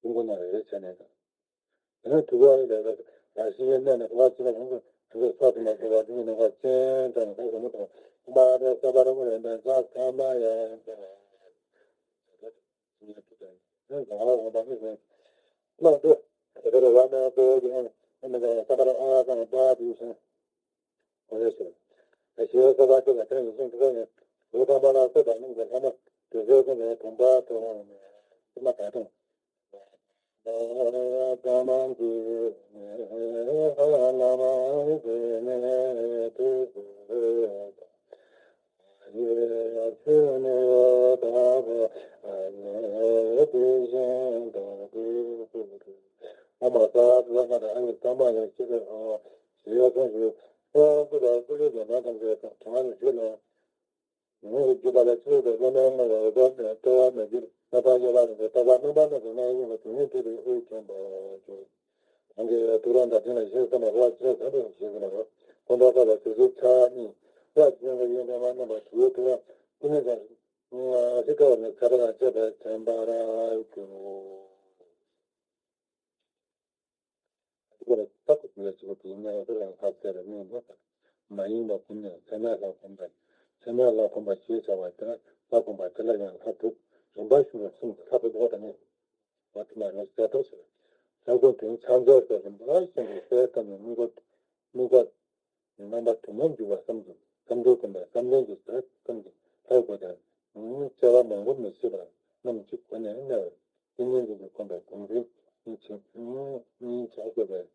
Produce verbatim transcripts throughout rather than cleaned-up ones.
ཀུན་སློང་ན་རེ་རེ་བྱས་ནས། དེ་ནས་དུས་འཁོར་ལས་ལ་ཞིག་ཡོད་ན་ནི་བ་ཅི་ལ་རང་གི་དུས་འཁོར་ས་དུ་མ་ཐུབ་པ་དེ་ནི་ནི་བ་ཅན་དང་ཁོ་གོ་མི་དང་མ་རེ་ས་པ་རང་རེ་འདྲ་ས་ཁ་མ་ཡ་ཡང་དེ་ནི་གང་ལ་འོང་པ་ནི་ཟེར། ལག་ཏུ་དེ་རེ་བ་ན་དོ་ཡང་ནི་ས་པ་རང་ཨ་དང་པ་དུ་ཟེར། འོ་ཡ་ཟེར། ཞི་བའི་ས་པ་ཁྱོད་ལ་དེ་ནི་སེམས་ཁྲོ་ནས་བུ་དམ་པ་ལ་སོགས་པ་རྣམས་ཀྱི་ལྷ་མོ་དུད་འགྲོའི་ཀུན་ནས་བུམ་པ་དང་། ཙི་མ་ད་དང་། ཨ་མ་ས་ལ་མ་དང་ཨ་ནི་ཙམ་པ་ཡང་ཤེས་པའི་ཨ་ཞི་བའི་སེམས་ཞུ། ཨ་ཀུ་ལ་ཀུ་ལུ་ལ་མ་དང་གི་དྲང་ནས་ཞུ་ལ། ངོ་བོ་བརྒྱུད་པ་ལ་ཆོས་དང་བླ་མའི་སྨྲ་བའི་འོད་དཔག་མེད་སྤྲོ་བ་མེད་ཀྱི་ལྷག་པར་དབྱེ་བ་རིམ་པས་རྟོག་པ་རྣམ་པ་སྣ་ཚོགས་སྣང་བ་མངོན་པར་དོན་གཉིས་འཁྲུལ་པའི་དབུས་བྱོན་པར་གྱུར། གང་གིས་ཐུགས་རང་དང་དེ་ལ་ཞེན་བསམ་པ་རོ་བ་ཅི་ཟད་དུ་ཞེས་ཟེར་ན་རོ། ཀུན་རྟོག་པ་ལ་དེ་ཚོའི་ཆ་གཉིས་རོ་བ་ཅི་ཟད་དུ་ཡོན་ཏན་མ་རྣམ་པ་དྲུག་པོའི་ཐུགས་རང་ཀུན་ནས་ཀྱང་ཤེས་དཀའ་བ་ནི་ཚ་གྲང་ལ་སྤྱད་པས་བྱེད་པར་འགྱུར། དེ་ལ་ལྟ་བུ་དེ་ལ་ཆོས་དེའི་གནས་པ་དེ་ལ་ལྷག་ཚད་ལ་གནས་པ་དང་། མ་ཡིན་པ་ཀུན་ནས་ཚད་མའི་ལྷ་གོམས་པ། ཚད་མའི་ལྷ་གོམས་པ་ཞེས་བྱ་བ་དེ་ལ་ལྷ་གོམས་པ་དེ་ལ་ཡང་ལྷ་དྲུག་རིམ་པ་བཞིན་དུ་གསུངས་ཏེ་ལྷ་དྲུག་པོ་དང་ནི། བ་དེ་ལ་ཡང་གསལ་བཏབ་ཟེར། ལྷ་སྐུ་དེའི་ཕྱག་མཛོད་དེ་རིམ་པ་བཞིན་དུ་གསལ་བཏབ་ནས་དམིགས་པ་དམིགས་པ། རྣམ་པ་དུ་མར་འཇུག་པ་ཙམ་གྱིས་བསམ་གཏན་སྒོམ་པའི་བསམ་གཏན་གྱི་ཟས་ཙམ་གྱིས་ལྷའི་སྒོ་དང་། སྐྱེ་བ་མང་པོ་མི་བྱེད་པར་རྣམ་གཅིག་སྒོ་ནས་གནས་པའི་ཏིང་ངེ་འཛིན་གྱིས་བསྒོམས་པའི་སྒོམ་རིམ་གཉིས་ཆེན་གཉིས་བྱ་དགོས་པས་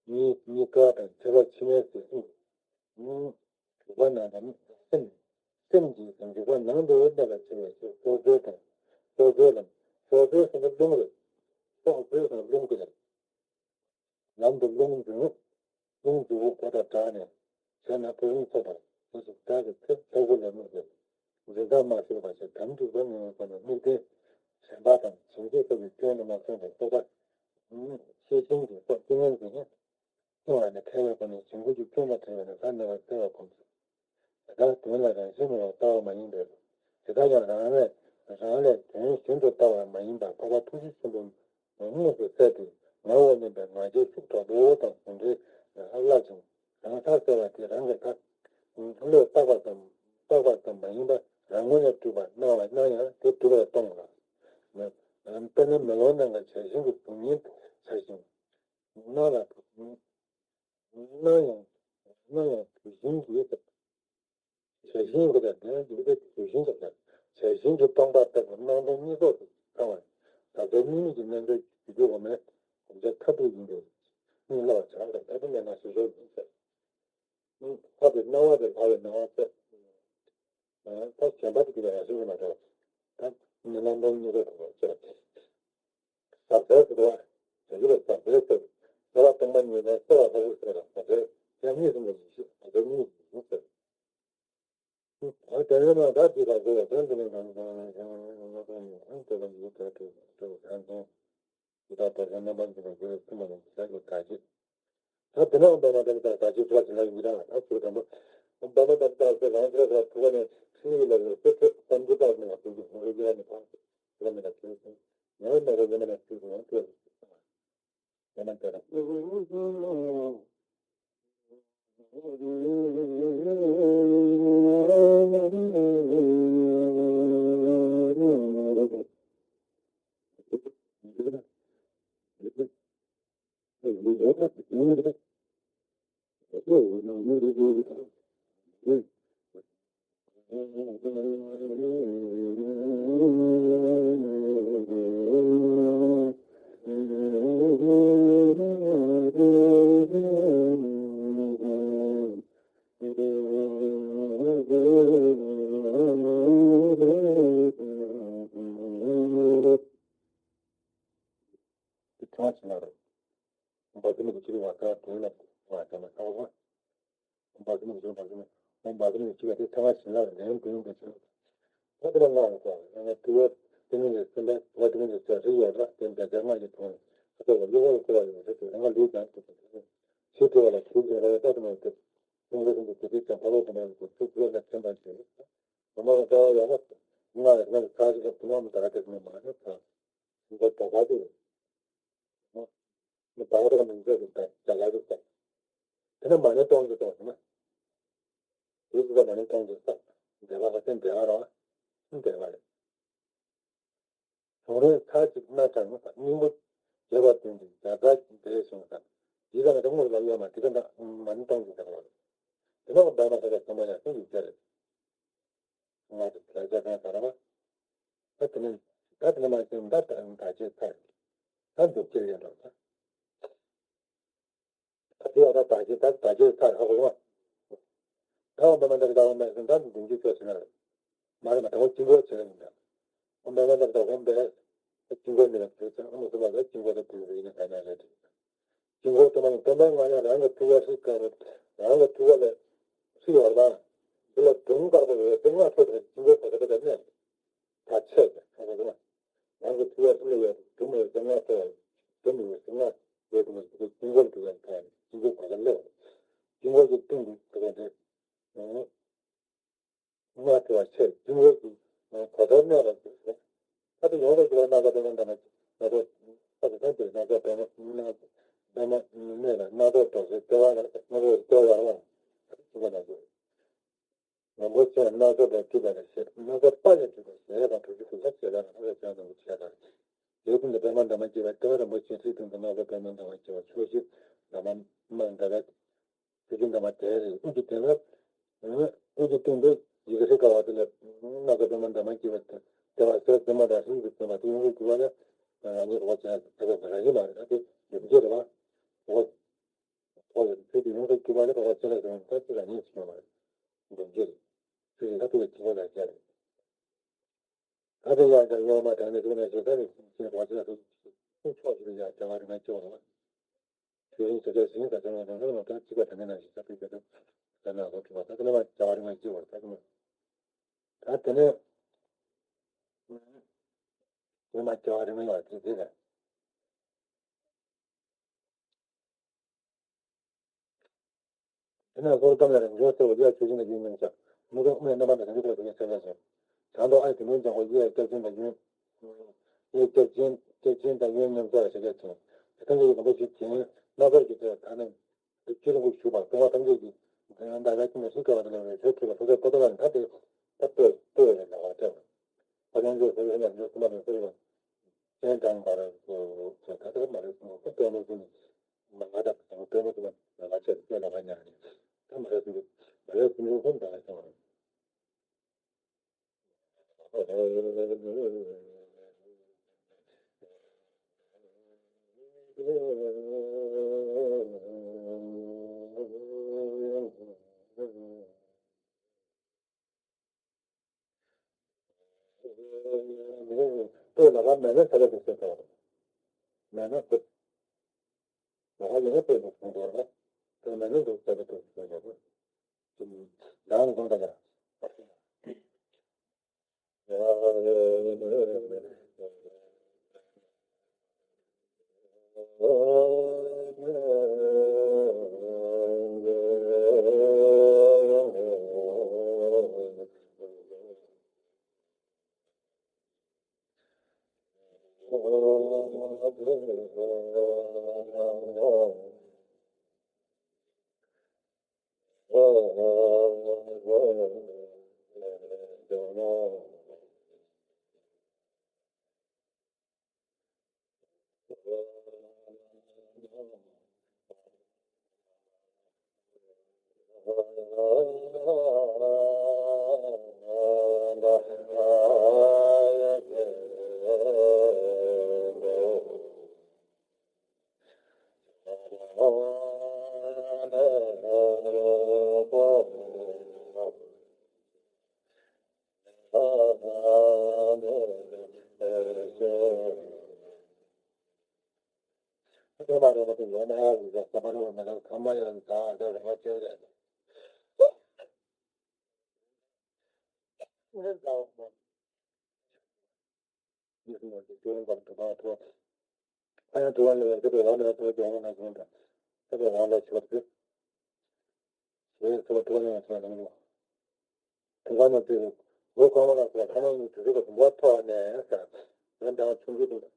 གཉིས་གཉིས་ཀ་དང་ཁྱད་པར་ཕྱི་མའི་ཟས་ཟུངས་འཇུག་པ་ནང་དང་སེམས་སེམས་ཀྱི་འཇུག་པ་ནང་དུ་གནས་པར་བྱེད་པའི་ཕྱིར་སྲོག་རྩོལ་དང་སྲོག་རྩོལ་ལམ། སྲོག་རྩོལ་ཟེར་ན་རླུང་རེད། སྲོག་རྩོལ་ཟེར་ན་རླུང་གི་ལམ། ལམ་དུ་རླུང་འཛིན། རླུང་འཛིན་པོ་དང་སྦྲགས་ནས་བྱས་ན་བུ་རིང་ཚོགས་པ་དེ་ཚོ་བདག་གི་ཚེ་ལྷ་སྐུ་ལ་དམིགས་ཏེ་འཛིན་སྟངས་མ་ཤེས་པ་ཞིག་དམ་དུ་བཟུང་ནས་ཡོད་པ་ནི་དམིགས་རྟེན་གཞན་པ་དང་བྱིང་རྒོད་ལྟ་བུའི་སྐྱོན་རྣམས་མ་སོང་བར་རྟོག་པ་ཤེས་བཞིན་གྱི་སོགས་ཏིང་ངེ་འཛིན་ནི་སྐྱོ་བ་ནི་ཐལ་བའི་སྒོ་ནས་བྱིང་རྒོད་ཀྱི་སྐྱོན་མ་ཐལ་བས་ན་ད་ནི་བ་སྟེར་བ་སྒོམ། དེ་དག་དོན་ལ་རང་བཞིན་མེད་པར་ལྟ་བ་མ་ཡིན་པས། དེ་དག་ཀྱང་རང་ལས་རང་ལས་དོན་གཞན་དུ་ལྟ་བ་མ་ཡིན་པར་འཕགས་པ་ཐུགས་རྗེ་ཆེན་པོས་དངོས་སུ་གསལ་ཏེ་ངར་བ་མིན་པའི་ང་རྒྱལ་ཤུགས་དྲག་པོ་དང་གཟུང་འཛིན་སླ་ཞིང་རང་སར་གསལ་བ་དེ་རང་གི་ཐ་བློས་བཏགས་པ་ཙམ་བཏགས་པ་ཙམ་མ་ཡིན་པར་རང་ངོས་ནས་གྲུབ་པར་སྣང་བ་སྣང་ཡང་དེ་གྲུབ་པར་གཏོང་ལ། དཔེར་ན་མེ་ལོང་ནང་གི་བྱད་བཞིན་གྱི་གཟུགས་བརྙན་དུ་འཆར་ཞིང་། སྣང་ལ་སྣང་ཡང་སྣང་ཡང་དེ་བཞིན་གྱི་བྱད་བཞིན་གྱི་དེ་དེ་དེ་དེ་བཞིན་གྱི་བྱད་བཞིན་གྱི་སྟོང་པ་ལྟ་བུ་སྣང་སྟོང་གཉིས་ཐོག་ཏུ་ཚང་བ་ཟག་བྲལ་གཉིས་མེད་ཀྱི་རྣལ་འབྱོར་གྱི་རྒྱུད་སྒོམ་མེད་གོམས་ཆ་ཐབས་སྡུག་ཡིན་ཏེ། གཉིས་བསླབ་པ་བྱ་བ་དང་ལྟ་བུ་མེད་ན་ཞེས་ཞོར་ཡིན་ཟེར། ཐབས་ཀྱི་སྣང་བ་དེ་ལྷ་བའི་སྣང་བ་ཟེར། ད་གཞན་པ་དེ་གི་ཡང་ཞུ་གི་མ་འདྲ་བ། ད་ནི་ལམ་སྟོང་གཉིས་ཀ་དང་ཟག་བྲལ་ཟེར་བ། ཟེར་གྱི་ལ་ཟག་བྲལ་ཟེར། ཟེར་བ་སྟོང་པ་ཉིད་ལ་གསལ་བ་ལྟ་བུ་ཟེར་ལ་ཟག་བྲལ་ཡང་གཉིས་སུ་མེད་ཀྱི་ཤེས་ཟག་བྲལ་གཉིས་ཀྱི་ཡིན་ཟེར། ཨོ་དེ་ནས་མ་ད་དེ་དག་གོ་བ་དོན་དུ་ལེན་གང་གང་ལ་ཡང་ང་ཚོ་ཡང་ཨང་དེ་ལ་ཡོད་དེ་དེ་དེ་གང་གང་ཡི་དྭགས་པ་ཚོ་རྣམ་པར་འཇོམས་པའི་སྒོ་ནས་ཚུལ་མ་ལོངས་ཀྱི་ལྷ་ཡི་དྭགས་ཀྱི། ད་དེ་ནས་འོང་པ་མ་དེ་ལ་ད་དྭགས་ཀྱི་ཚུལ་ལ་ཞིག་ལ་ཡི་རང་ལ་ད་ཚུལ་དང་པོ། འོང་པ་མ་དེ་ལ་ད་ཚུལ་རང་ཚུལ་ལ་ཐུག་པ་ནས་ཚུལ་ཡི་ལ་ཡོད་སེ་ཚུལ་དང་པོ་ད་ནི་ང་ཚོ་ཡི་ཧོ་རེ་ཡི་ར་ནི་ཕ་ཚུལ་ལ་མི་ལ་ཚུལ་ཚུལ་ངའི་མ་རེ་ཡི་མ་ལ་ཚུལ་ཚུལ་ཡང་ཚུལ། དེ་ཐོག་ཅིག་ལ་རེད། འབའ་ཐི་ནི་གི་ཅི་རིགས་བ་ཀ་དོན་ལ་བ་ཀ་ན་ཀ་བ། མ་ཟིན་མི་འབྱུང་བ་ཟིན་མི་འོང་བ་ཟིན་མི་ཤི་བ་དེ་ཐ་མ་བྱིན་རླབས་ལན་བུན་གྱི་ཚུལ། ད་དེ་ལ་ལྔ་ཡོད་ཀྱང་ཡང་ན་དུ་བ་དེ་ནི་ནི་སེམས་པ་དུ་བ་དེ་ནི་ནི་ཚེ་རིག་ཡོད་ལ་དེ་འདྲ་དེ་ལྔ་ཡི་དོན་ཁ་ཐོག་ལ་ལུས་པ་ལ་བརྩེ་བ་ཡོད་ཚེ་དེ་ལྔ་ལུས་ཀྱང་དུ་བ་དེ་ནི་ཆོས་སྤྲོ་བ་ལ་གུས་ཀྱང་ར་བའི་རྟགས་དུ་མ་ཡོད་དེ་སེམས་ཁ་སེམས་ཀྱི་དུ་བ་ཀྱང་ཕ་རོལ་ཏུ་མ་ཡོད་ཀྱི་ཚུལ་དུ་བ་ལ་མཚོན་པར་བྱེད། མ་མ་ལ་ལྟ་བ་ཡང་ན་ལྔ་ཡི་ལྔ་ཡི་ཚར་ཞིག་ལ་དུ་མ་མི་ད་ར་དེ་ནི་མ་ནི་ཚར་ཞིག་ལ་དོགས་པ་དེ་རེད། མི་ད་ར་དེ་མི་འདྲ་ཞིག་དང་རྒྱ་གར་རིགས་དང་། དེ་ནས་མ་ནི་སྟོང་གི་སྟོང་ཟེར་ན། དེ་ཟེར་ན་མ་ནི་སྟོང་གི་ས། འདས་པ་ལ་བརྟེན་འདས་པ་རང་། འདས་པ་རེད། གཞུང་རེ་ཚར་གཅིག་སྣ་དྲངས་ན་སྙིང་པོ་བརྗོད་པ་དོན་གྱི་བྱ་བྲལ་འདས་བྱུང་ས། ཡིད་ལ་ནི་དངོས་ལ་གཡོ་མ་དེ་ལྟར་མ་ནི་སྟོང་གི་ཟེར་བ་རེད། དེ་ནས་འོ་འདས་མ་ཟེར་བའི་སེམས་པ་ཡང་ཤིན་ཏུ་རྒྱ་རེད། ང་ཚོ་བོད་ཆ་ཚང་ག་ར་བ། ད་དེ་ནས་ད་དེ་ནས་མ་ཤེས་ད་ད་ད་ཅེས་ཚར། ད་འདུག་ཅེས་ཡོད་འགྲོ་ད། ད་དེ་ཡང་ད་ད་ཅེས་ད་ད་ཅེས་ཚར་ཧ་གོ་མ། ད་འོ་འདས་མ་འདས་ད་འོ་མ་ཟེར་ད་འདུག་ཅེས་ཚོད་ཟེར་ན་རེད། མ་རེད་མ་ད་འོ་དཀྱིལ་འཁོར་ཟེར་ཡིན་ད། འོ་འདས་མ་འདས་ད་འོ་འདས། དཀྱིལ་འཁོར་འདི་ལ་དེ་ཚོ་ཨ་མ་སོ་མ་ལ་དཀྱིལ་འཁོར་ད་དུ་ཡིན་ན་ག་ན་རེད། དཀྱིལ་འཁོར་དུ་མ་ནི་སྟོན་པ་སྔོན་ལ་རང་གི་ཐུགས་ཀ་སྲིད་དཀར་པོ། རང་གི་ཐུགས་ཀ་ལ་སྲིད་ཡོད་པ། འདི་ལ་དུང་དཀར་པོ་ཡོད་པའི་སྔགས་ཐོག་ཏུ་དཀྱིལ་འཁོར་བ་ག་དེ་ལ་གནས། ད་ཚད་ཀྱི་ཧ་གོ་གི་ན། རང་གི་ཐུགས་ཀ་སྲིད་ལ་ཡོད་དུང་མ་ཡོད་སྔགས་ཐོག་དུང་མ་ཡོད་སྔགས་ཡོད་དུ་མ་ཡོད་དཀྱིལ་འཁོར་དུ་ཡོད་པ་དཀྱིལ་འཁོར་བ་ག་ལ་སྔགས་ཀྱི་སྟེང་དུ་ག་དེ། སྔགས་ཀྱི་བ་ཆེར་དཀྱིལ་འཁོར་གྱི་གོ་ཐོབ་གནས་པར་གྱུར་ཏོ། ད་དེ་ཡོངས་སུ་གྱུར་པ་སྣ་ཚོགས་པདྨ་འདབ་མ་སྣ་ཚོགས་ས་དེ་ཚང་དེ་སྣ་ཚོགས་པདྨ་སྣ་པདྨ་གནས་ལ་སྣ་ཚོགས་གྲོགས་སུ་ལྟེ་བ་ལ་སྣ་ཚོགས་ལྟེ་བ་ལ་ཞུགས་པ་ན་གྱུར། རིན་པོ་ཆེ་སྣ་ཚོགས་པས་སྤྲུལ་པ་ལ་ཞེས་སྣ་ཚོགས་པ་ལས་སྤྲུལ་པ་ཞེས་དང་དྲུག་ཅུ་དྲུག་ལ་ཞེས་དང་སྣ་ཚོགས་ཅན་དང་བུ་ཆེ་དང་། དེའི་ཀུན་ཏུ་པདྨ་འདབ་མ་སྐྱེས་པ་ལྟེ་བ་རིན་པོ་ཆེ་ཁྲི་སྟེང་དུ་སྣ་ཚོགས་པདྨ་འདབ་མ་སྐྱེས་པ་ཕྱོགས་བཞིར་འདབ་མ་འདབ་མ་འདབ་མ། ཆུ་ཆེན་འདབ་མ་དེ་རེད། དབུས་ཀྱི་དེ་ལ། དབུས་ཀྱི་སྟེང་དུ་ཡི་གེ་ཧྲཱིཿ་ཀ་བ་དེ་ལ། སྣ་ཚོགས་པདྨ་འདབ་མ་སྐྱེས་པ་དེ་བ་ཟེར་དེ་མ་དང་ཧྲཱིཿ་གི་དེ་མ་དེ་ཡོངས་སུ་གྱུར་པ་ལ། ངེས་པར་བྱ་དེ་ལ་རང་བཞིན་མ་རེད་ད་དེ་ཡོད་རྒྱུ་རེད་བ། འོ། འོ་ཡོད་ཚུལ་དེ་ཡོངས་སུ་གྱུར་པ་ལ་བ་ཟེར་ལ་ཟེར་ད་དེ་རང་ཉིད་ཞིག་མ་རེད། འདུ་འགྱུར། ཚུལ་དེ་ད་དེ་ལ་སྐྱེ་བ་ལ་བྱ་རེད། ད་དེ་ཡང་ཀྱང་ཡོང་མ་དྲག་ནས་དུག་ནས་ཞེ་ས་ནས་ཤིང་ཆེན་གོང་ཆེན་ལ་སོགས་ཕྱོགས་བཞི་ལ་ཡང་བྱ་བ་རིགས་ལྔ་སྐྱེ་བ་རེད། དེ་རིང་དེ་ཚོ་ཞིང་དང་ཚོང་བ་དང་ཚོང་བ་དང་གཅིག་པ་དེ་ནས་ནང་བཞིན་ས་ཕུད་རྒྱ་དང་ས་ནང་ལོ་གྲུབ་པ་ད་དེ་ནས་མ་བྱ་བ་རིགས་ལྔ་སྐྱེ་བ་རེད། ད་དེ་ནས་དེ་མ་བྱ་བ་རིགས་ལྔ་ཡོད་དེ་དེ་རེད། དེ་ནས་ལྷོར་གཏམས་ལ་རིམ་བྱོན་གསལ་བ་རྒྱ་ཆོས་ཅན་གྱི་མཉམ་གཞག་མི་ཀུན་དབུ་མའི་རྣམ་པར་དང་བྱང་ཆུབ་ལ་སོགས་པའི་ཆ་ཤས་སོ། བྱང་དུ་ཨའི་དེ་མིན་ལྗང་གུ་གཡས་སྐྱབས་ཆེན་དང་གཡོན། གཡས་སྐྱབས་ཆེན་སྐྱབས་ཆེན་དང་གཡོན་མཉམ་གཞག་ལ་ཆ་ཤས་ཆེ། དེ་ཐམས་ཅད་ཀྱི་དང་པོ་ཞིག་བྱིན་སྣ་ཚོགས་ཀྱི་ཚེ་ད་ནི། དེ་ཕྱི་རིང་པོ་བཞུགས་པ་སྐྱོང་བ་ཐམས་ཅད་ཀྱི་འདི་ཡང་ད་ལ་ཅི་ནས་སུ་སྐྱོ་བ་དེ་ལ་རེ་ཆོས་ཁྲིད་པ་ཐུགས་ཚད་པོ་ཏོ་ལ་ནི་ད་དེ་ད་ལྟོས་ལྟོས་རེ་ལ་བ་སྤྲད་པ། ཕ་ཡང་ཚོས་ཟེར་བའི་ཡང་ཚོས་སུ་མ་རེ་ཟེར་བ། སྤྱན་དྲངས་པར་ཚོ་ཚོ་ད་ལྟ་མ་རེ་ཟེར་བ་ཁོ་སྟོན་མོ་ཟེར་ནི། མ་ང་དང་ཁོང་སྟོན་མོ་ཟེར་བ་ང་ཆེ་སྟོན་ལ་བ་ཉག་ནི། ད་མ་རེ་ཟེར་བ་མ་རེ་ཟེར་བ་ཁོང་ད་ལ་སོང་བ། ལྟོས་ལ་བ་མེད་ན་ས་ལ་དུ་ཟེར་དང་། མེད་ན་ཟེར། ལ་བ་ཡོད་ན་ལྟོས་ལ་ཟེར་དང་། ལྟོས་མེད་ན་འདུག་ས་ལ་དུ་ཟེར་དང་། ལའང་གསུངས་དང་། ནི་དང་། ཡིད་བཞིན་ནོར་གྱི་སྐྱོན་པར་གྲུབ་པ་ཐོབ། ཨ་ཡང་དུ་བ་ལས་ཐེག་པའི་ལམ་ལ་ཐོབ་ཀྱང་ན་གང་དང་། ཐེག་པའི་ལམ་ལ་ཆགས་པའི་ཞེས་སོགས་ཐོབ་ནས་སོགས་ལམ་ལ། དེ་ག་ནང་དུ་འོད་གང་བ་ལ་སོགས་ཐ་མ་གཉིས་དུས་རིག་པ་བུམ་པ་ཐོག་ནས་ཟེར། ཡང་དང་ཆུང་ཆུང་དུ།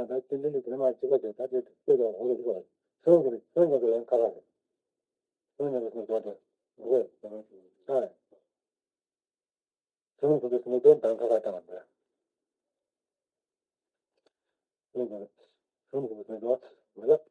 ང་ད་ཅི་འདྲ་ནི་དེ་མ་ཅི་ག་དེ་ད་དེ་དེ་ལ་འོ་རེ་ཅི་ག་སོང་གི་རེད། སོང་གི་རེད། ཁ་ཁ་རེད། སོང་གི་རེད། སོང་གི་རེད། འོ་རེད། ཨ། སོང་གི་རེད། སོང་གི་རེད། ད་ཁ་ཁ་བཏང་བ་རེད། སོང་གི་རེད། སོང་གི་རེད། མི་ལ།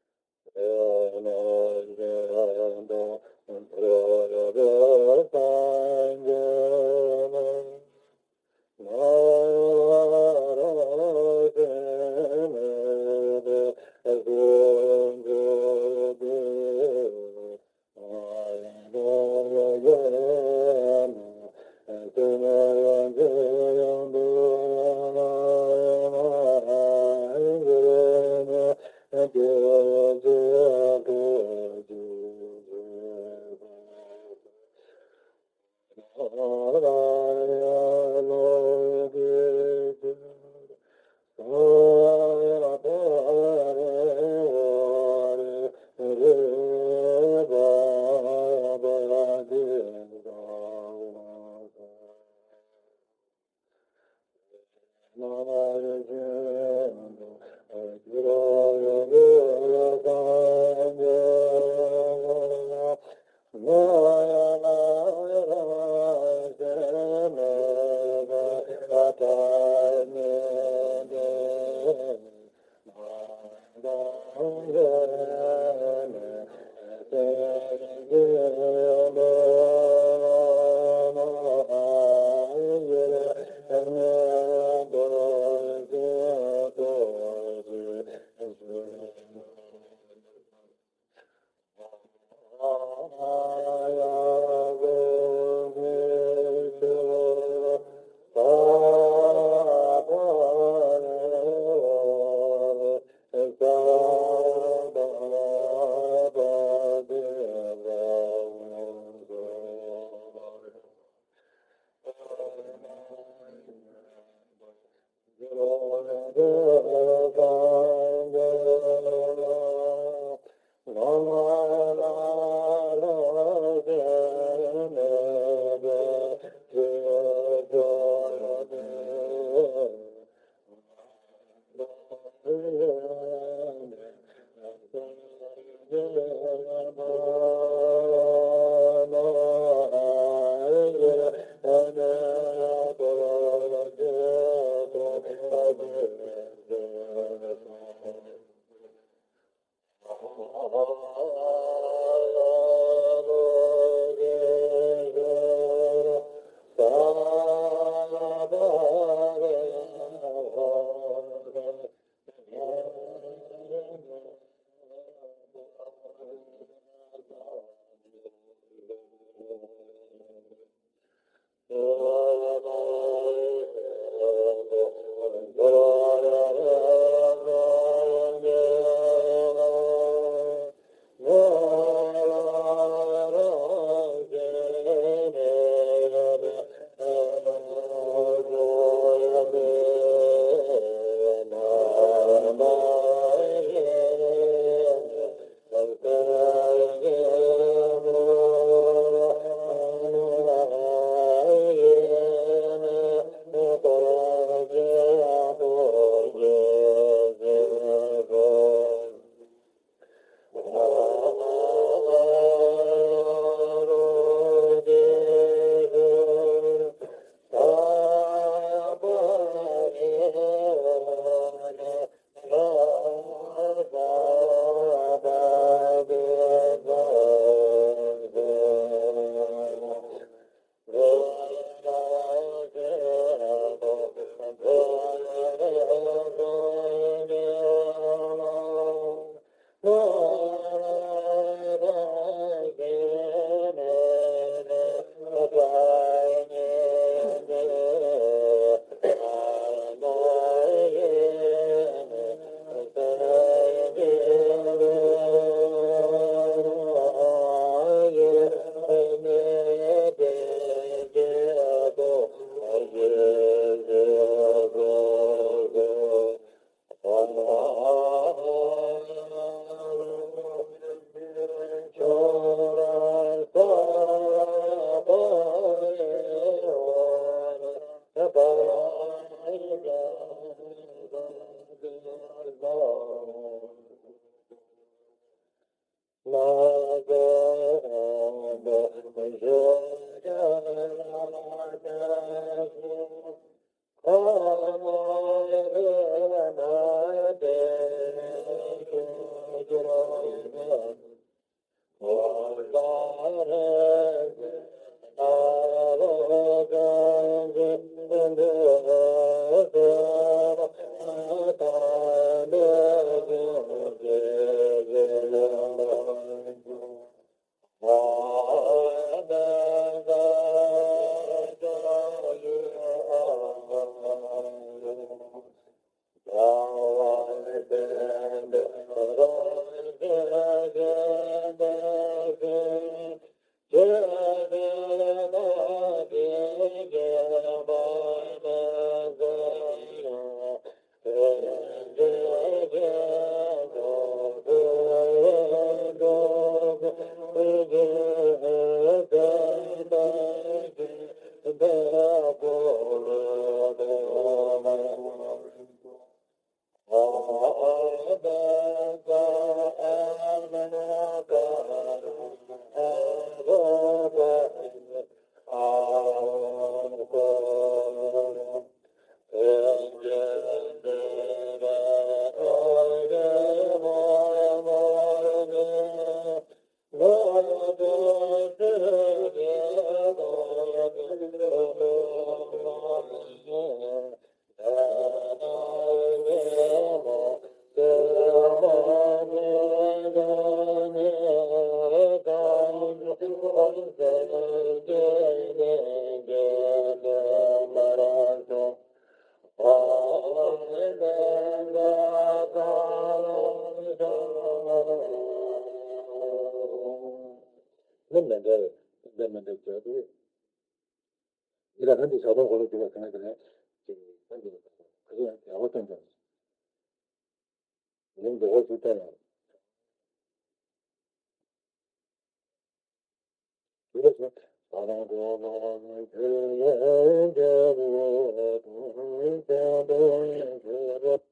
ནི་མི་འདྲ་རེད། འདི་མི་འདྲ་བྱས་ཏེ། འདི་ལ་ཧན་དུ་ཞག་དང་གོ་ལ་འདི་ལ་ཁ་ན་ཁ་ན་ཅིག་ཧན་དུ་ཁ་ན་ཡག་པོ་བསྟན་ཀྱང་། ངས་འདི་ཧོ་ཞུ་བསྟན་ཡང་། འདི་ལ་ཞུ།